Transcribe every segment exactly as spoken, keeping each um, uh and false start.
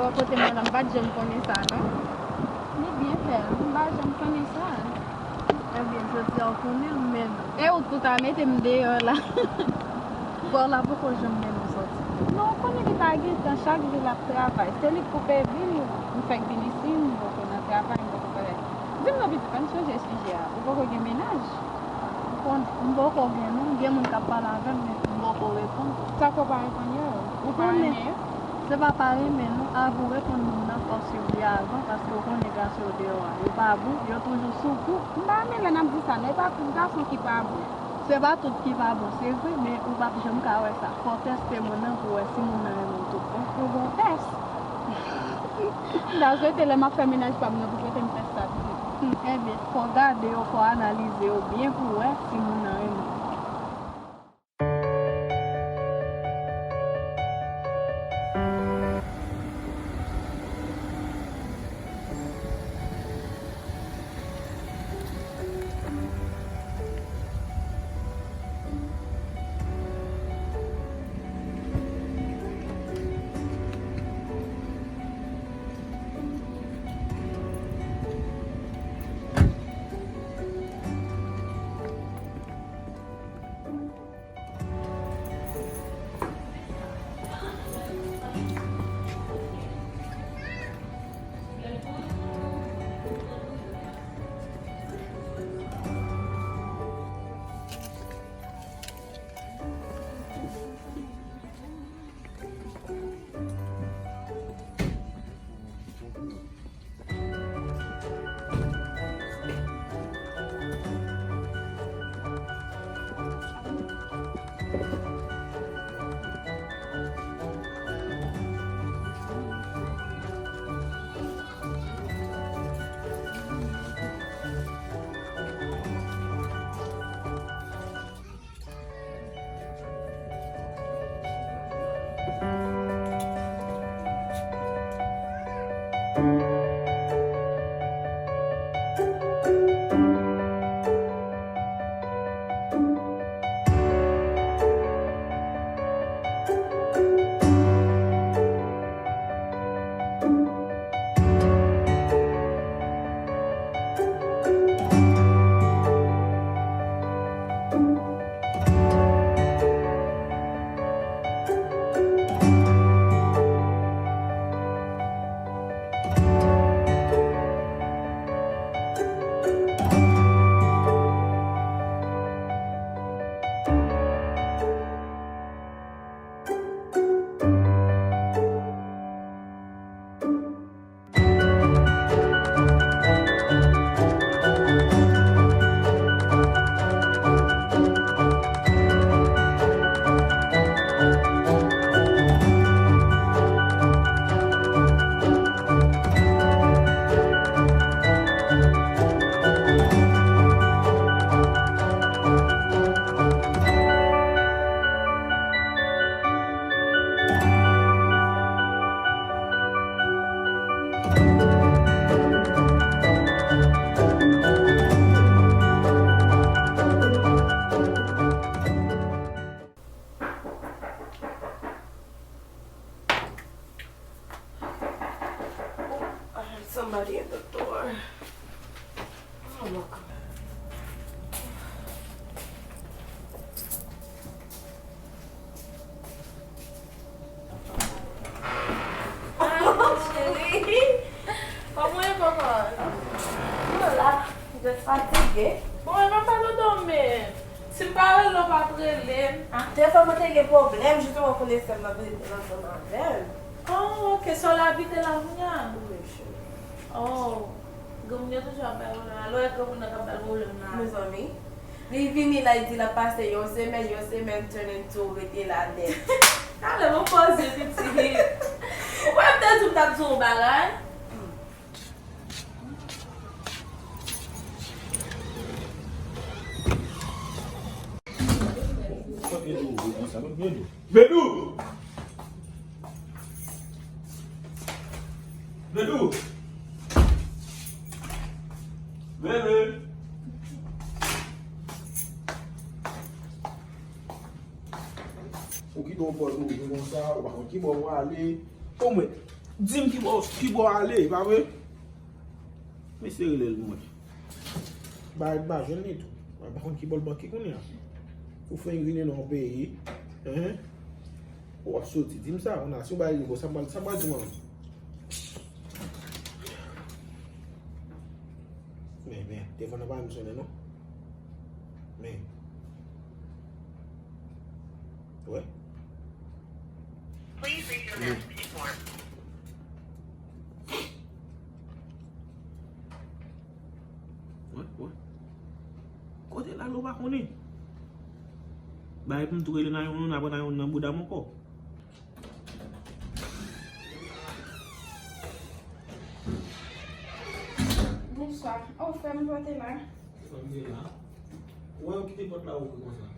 Bò kote mwen la, m pa t janm konnen sa, non. Li byen fè, m pa janm konnen sa. Ebyen, jodi a w konnen l, men non. E ou tou ta mete m deyò la. Bò la poko janm mennen w sòti. Non, ou konnen li pa gen tan, chak jou l ap travay. Se li k koupe vi l, m fèk vin isi, m poko nan travay, m poko fè. Di m non, pitit, ann chanje sijè a. Ou poko gen mennaj? Bon, m poko gen non, gen moun k ap pale avè m, men m poko reponn. Sa fè w pa reponn yo? Ou pa renmen yo? Se pa pa renmen non, avwe w reponn moun nan fò w swiv li avan, paske w konnen gason yo deyò a, yo pa bon, yo toujou sou kou. M pa renmen lè n ap di sa non, e pa tout gason ki pa bon. Se pa tout ki pa bon, se vre, men ou p ap janm ka wè sa. Fò w tèste moun nan pou w wè si moun nan renmen w tout bon. Ou bon tès. M ta swete lè m ap fè mennaj pa m nan pou prete m tès sa pitit. Hmm, ebyen, fò w gade yo, fò w analize yo byen pou w wè si moun nan renmen w. Somebody at the door. Oh my God. Ah, cheri. Kòman w ye, kòkòt? Mwen la, m te fatige. Bon, e pa fè dodo menm. Si m pa rele w, w p ap rele m. Ah, telefòn mwen te gen pwoblèm, jisteman, kounye a sè m nan te ansanm avè m. Oh, ok, sè w la abite la kounye a? Wi, cheri. Oh, granmoun yo toujou ap bay pwoblèm. Alò, e granmoun nan k ap bay pwoblèm la. Mezanmi. Li vini la, li di l ap pase yon semèn, yon semèn turn into rete la nèt. Talè, bon, poze, pitit. Ou kwè m te di w m t ap di w yon bagay? Vedou! Vedou! Veve! Ou kite yon pòz ouvri konsa, ou pa konn ki bò pou ale. O mwen, Di m ki bò, ki bò w ale, pa vre? Mesye rele l mwen. Ba, ba jwenn li tou. Mwen pa konn ki bò l manke kounye a. Ou fenk vini nan yon peyi, hein? Ou ap soti, di m sa, kounye a, si w bay li, sa pral, sa pral di mwen. Men, men, telefòn nan pa menm sonnen, non. Men. Wè. Please leave your message for Wè, wè. Kote l ale ou pa konnen. Bay pou m tou rele nan yon, nan, nan yon, nan bouda m ankò. Bonswa. Oh, frè m, ou te la? Frè m te la. Ou wè yo kite pòt la ouvri konsa?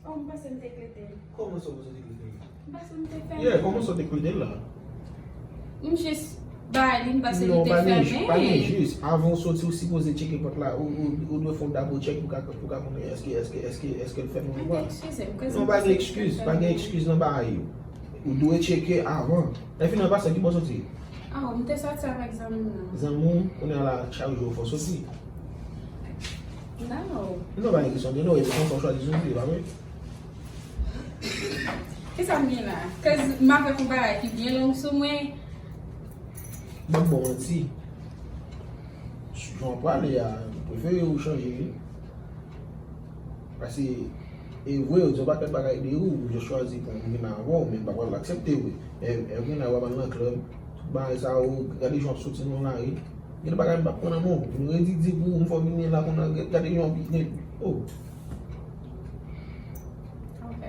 Oh, m panse m te klete l. Kòman sa w panse w te klete l? M panse m te fèmen. Yeah, kòman sa w te klete l la? M jis bay li, m panse li te fèmen. Non, pa gen jis, pa gen jis. Avan w soti, ou sipoze tcheke pòt la. Ou, ou, ou dwe fè yon double check pou ka, pou ka konnen èske, èske, èske, èske l fèmen ou pa. Eskize m, koze m panse li te fèmen. Non, pa gen ekskiz, pa gen ekskiz nan bagay yo. Ou dwe tcheke avan. Lè fini an pase, ki bò w soti? Ah, m te soti avèk zanmi m nan. Zanmi w, kounye a la, chak jou w fè w soti. Non. Non, pa gen kesyon de non, e konsa w chwazi soti, pa vre? Kisa m gen la? Kaz m avèk yon bagay ki byen long sou mwen. Ban m ba w manti. Jan w prale a, m prefere ou chanje, wi. Paske, e vre, yo di yon pakèt bagay de ou, yo chwazi pou moun ki nan avè w, men m pa pral aksepte vre. E, e gen la, w ap al nan klèb, tout bagay sa yo, gade jan w ap soti nan lari. Gen de bagay m p ap pran nan men w. Vin redi di pou ou, m fè w vini la kounye a, gade jan w ap, oh. Ok.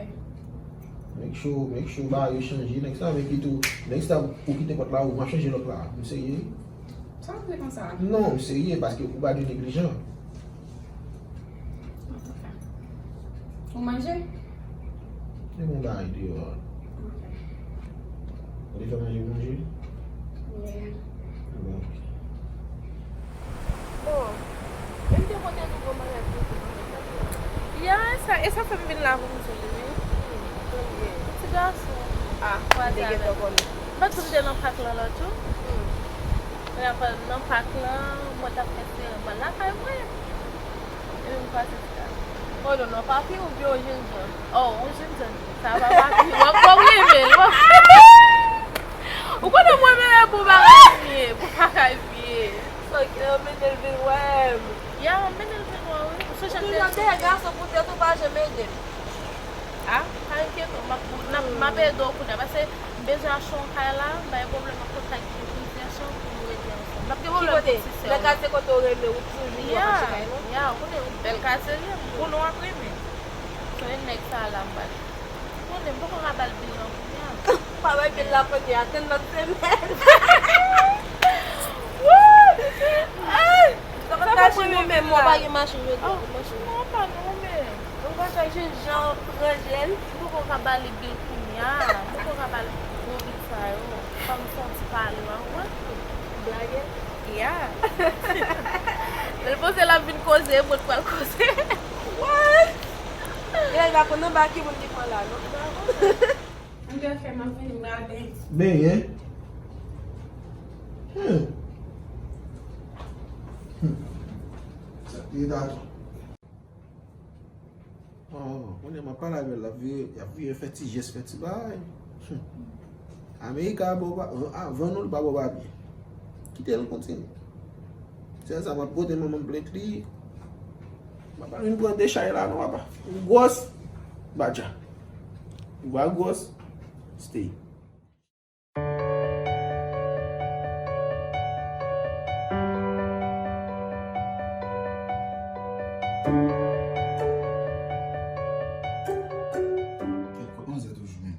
Make sure, make sure bagay yo chanje. Next time, kite w, next time, ou kite pòt la, ou m ap chanje lòt la. M serye. Sa w vle konsa? Non, m serye, paske ou pa dwe neglijan. Ou manje? Se bon bagay deyò a. Ok. Ou te fè manje pou manje? Yeah. Bon. Bon, e m te konte nou bon bagay pou ou. Ya, e sa, e sa fè m vin la pou m di li, wi. Ti gason. Ah, kwaze avè m. M pa t konn te nan pak lan lòt jou. Mwen ap nan pak lan, mwen t ap fè sere mwen lakay mwen. Epi m kwaze ti gason. Oh non, non, papi, ou vye yon jennjan. Oh, yon jennjan. Sa pa papi. W ap, w ap renmen l. W ap, ou konnen mwen menm pou bagay vye, pou bagay vye. So, yo mennen l vin wè m. Ya, m mennen l vin wè w, wi. Ou toujou ap dèyè gason pou tèt ou, pa janm ede l. Ah, pa enkyete w, m ap, n ap, m ap ede w kounye a, paske m bezwen achte yon kay la, m bay pwoblèm ak yon kay ki pou plizyè chanm pou nou rete ansanm. M ap gen pwoblèm pou ti sè w. Nan katye kote w rele, ou toujou ap achte kay, non? Ya, ou konnen yon bèl katye li ye, m konnen w ap renmen. So, e nèg sa la m pral. Ou konnen, m poko ka ba l bil lan kounye a. Pa bay bil la kounye a, tann lòt semèn. Woo! Ay! Sa pa mache nou menm, mwen pa gen machin jodi a pou machin. Non, pa nou menm. Ou pa fè jennjan pran jèn. M poko ka ba li bil kounye a. M poko ka ba l gwo bil sa yo. Fò m santi pale w a wè. Blage? Ya. Lè l poze l ap vin koze, mwen pral koze. What? E lè l pa konn anba ki moun ki pran la, non? M te fè m ap vini, m pral benyen. Benyen? Hmm. Hmm. Sa te datou. Oh, kounye a m ap pale avè l, l ap vire, l ap vire fè ti jès, fè ti bagay. Hmm. Amerika ba w pa, avan nou, l pa ba w papye. Kite l kontinye. Sèl sa, m ap pote manman m plent li. M ap al vin pran dechay la, non, papa. Yon gwòs badja. Yon bwa gwòs, stay. Kèt kot manzè toujou menm.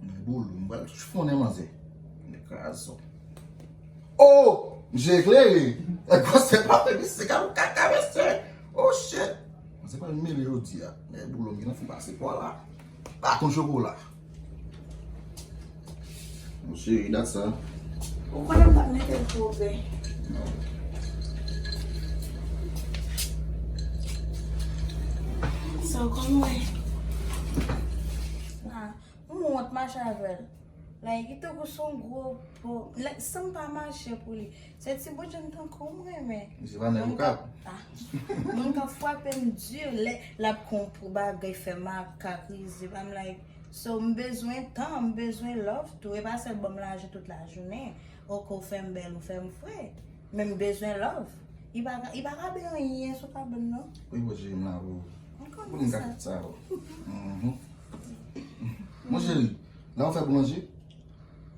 Nèg bolo, m pral chifonnen manzè. Nèg krazo. Oh! M je eklere. Nèg gwosè pa fè misye ka yon kaka, mesye. Oh shit. Manzè pral mele jodi a. Nèg bolo, m gentan fin pase pwa la. Pa konn chokola. Mon cheri, dat sa. Ou konnen m t ap mete l tou, oke. Sa w konn mwen. Ah, m wont mache avè l. Like, li tankou se yon gwo po. Like, san m pa mache pou li. Se ti bout jenn tankou m renmen. Misye pa nèg okap. Ah, moun k ap frape m di lè l ap kon pou bagay fè makak rize pa m like. So m bezwen tan, m bezwen love tou. E pa sèl ban m lajan tout lajounen. Ok, ou fè m bèl, ou fè m fre. Men m bezwen love. Li pa ka, li pa ka bay anyen sou kabann non. Wi, bon, jere m la pou M pou konnen m sa. Ka fè sa yo. Mhm. Mon cheri, la w fè boulanje?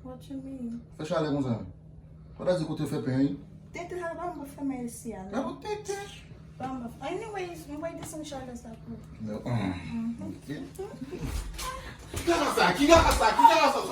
What you mean? Fè chalè konsa. Ou ta di kote fè pen wi. Tenten al ban m pou fè men isi a La non. pou tenten. Ban m. Anyways, m bay desann chalè sa pou. Men, hum. Ok. Ki gala sa? Ki gala sa? Ki gala sa?